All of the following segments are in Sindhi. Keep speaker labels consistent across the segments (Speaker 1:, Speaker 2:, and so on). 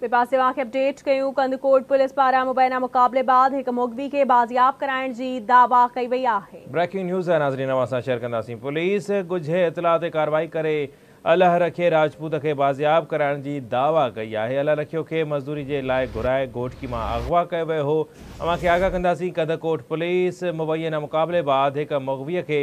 Speaker 1: ٻئي پاسي اوهان کي اپڊيٽ ڪيون ڪنڌڪوٽ پوليس پاران مبينا مقابلي بعد هڪ مغوي کي بازياب ڪرائڻ جي دعويٰ ڪئي وئي آهي.
Speaker 2: بريڪنگ نيوز ناظرين اوهان سان شيئر ڪنداسين پوليس ڳجهي اطلاع تي ڪارروائي ڪري الهه رکيي راجپوت کي بازياب ڪرائڻ جي دعويٰ ڪئي آهي. الهه رکيو کي مزدوري جي لاء گهرائي گهوٽڪي مان اغوا ڪيو ويو هو. اوهان کي آگاهه ڪنداسين ڪنڌڪوٽ پوليس مبينا مقابلي بعد هڪ مغوي کي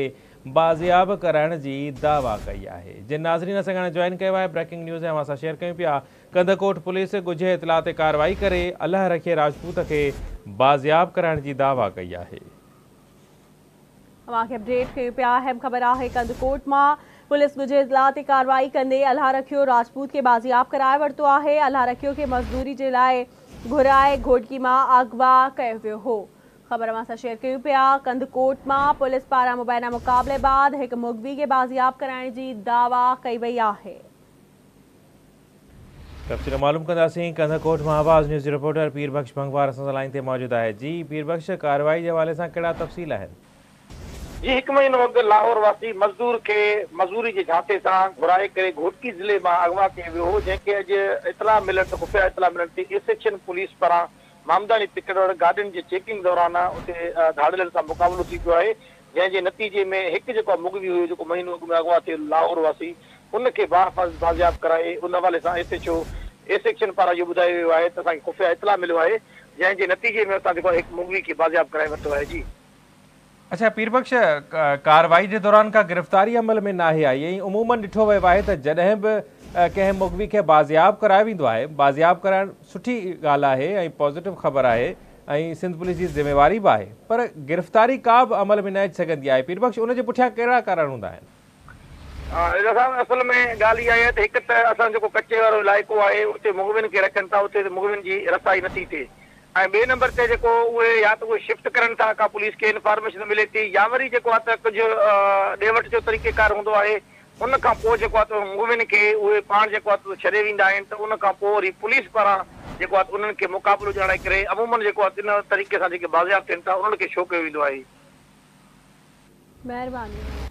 Speaker 2: بازياب ڪرائڻ جي دعويٰ ڪئي آهي. جن ناظرين اسان کي هاڻي جوائن ڪيو آهي بريڪنگ نيوز اوهان سان شيئر ڪيون پيا ڪنڌڪوٽ پوليس ڳجهي اطلاع تي ڪارروائي ڪري الهه رکيي راجپوت کي بازياب ڪرائڻ جي دعويٰ ڪئي آهي.
Speaker 1: اوهان کي اپڊيٽ ڪيون پيا اهم خبر آهي ڪنڌڪوٽ مان پوليس ڳجهي اطلاع تي ڪارروائي ڪندي الهه رکيو راجپوت کي بازياب ڪرائي ورتو آهي الهه رکيو کي مزدوري جي لاء گهرائي گهوٽڪي مان اغوا ڪيو ويو هو. خبر اوهان سان شيئر ڪيون پيا ڪنڌڪوٽ مان پوليس پاران مبينا مقابلي بعد هڪ مغوي کي بازياب ڪرائڻ جي دعويٰ ڪئي وئي آهي.
Speaker 2: تفصيل معلوم ڪنداسين ڪنڌڪوٽ مان آواز نيوز جي رپورٽر پير بخش ڀنگوار اسان سان لائين تي موجود آهي جي پير بخش ڪارروائي جي حوالي سان ڪهڙا تفصيل آهن.
Speaker 3: جي هڪ مهينو اڳ لاهور واسي مزدور کي مزوري جي جهانسي سان گهرائي ڪري گهوٽڪي ضلعي مان اغوا ڪيو ويو هو جنهن کي اڄ اطلاع ملڻ تي خفيه اطلاع ملڻ تي اي سيڪشن پوليس پاران مامداڻي پڪڙوڙ گاڏين جي چيڪنگ دوران اتي ڌاڙيلن سان مقابلو ٿي پيو آهي، جنهن جي نتيجي ۾ هڪ جيڪو مغوي هيو جيڪو مهينو اڳ ۾ اغوا ٿيل لاهور واسي ان کي باحفاظت بازياب ڪرائي ان حوالي سان S H O A section پاران اهو ٻڌايو ويو آهي ته اسان کي خفيه اطلاع مليو آهي جنهن جي نتيجي ۾ اسان جيڪو آهي هڪ مغوي کي بازياب ڪرائي ورتو آهي جي.
Speaker 2: اڇا پير بخش ڪارروائي جي دوران ڪا گرفتاري عمل ۾ ناهي آئي ۽ عمومن ڏٺو ويو آهي ته جڏهن به ڪنهن مغوي کي بازياب ڪرايو ويندو آهي بازياب ڪرائڻ سٺي ڳالهه آهي ۽ پازيٽو خبر آهي ۽ سنڌ پوليس جي ذميواري به آهي پر گرفتاري ڪا به عمل ۾ نه اچي سگهندي آهي پير بخش ان جي پٺيان ڪهڙا ڪارڻ هوندا آهن؟
Speaker 3: اعجاز صاحب اصل ۾ ڳالهه اها آهي ته هڪ ته اسان جيڪو ڪچي وارو علائقو آهي اتي مغوين کي رکن ٿا اتي مغوين جي رسائي نٿي ٿئي ۽ ٻئي نمبر تي جيڪو اهي يا ته اهي شفٽ ڪرن ٿا ڪا پوليس کي انفارميشن ملي ٿي يا وري جيڪو آهي ته ڪجهه ڏي وٺ جو طريقي ڪار هوندو آهي ان کان پوء جيڪو آهي ته مغوين کي اهي پاڻ جيڪو آهي ته ڇڏي ويندا آهن ته ان کان پوء وري پوليس پاران جيڪو آهي ته انهن کي مقابلو ڄاڻائي ڪري عمومن جيڪو آهي ته ان طريقي سان جيڪي بازياب ٿين ٿا انهن کي شو ڪيو ويندو آهي.
Speaker 1: مهرباني.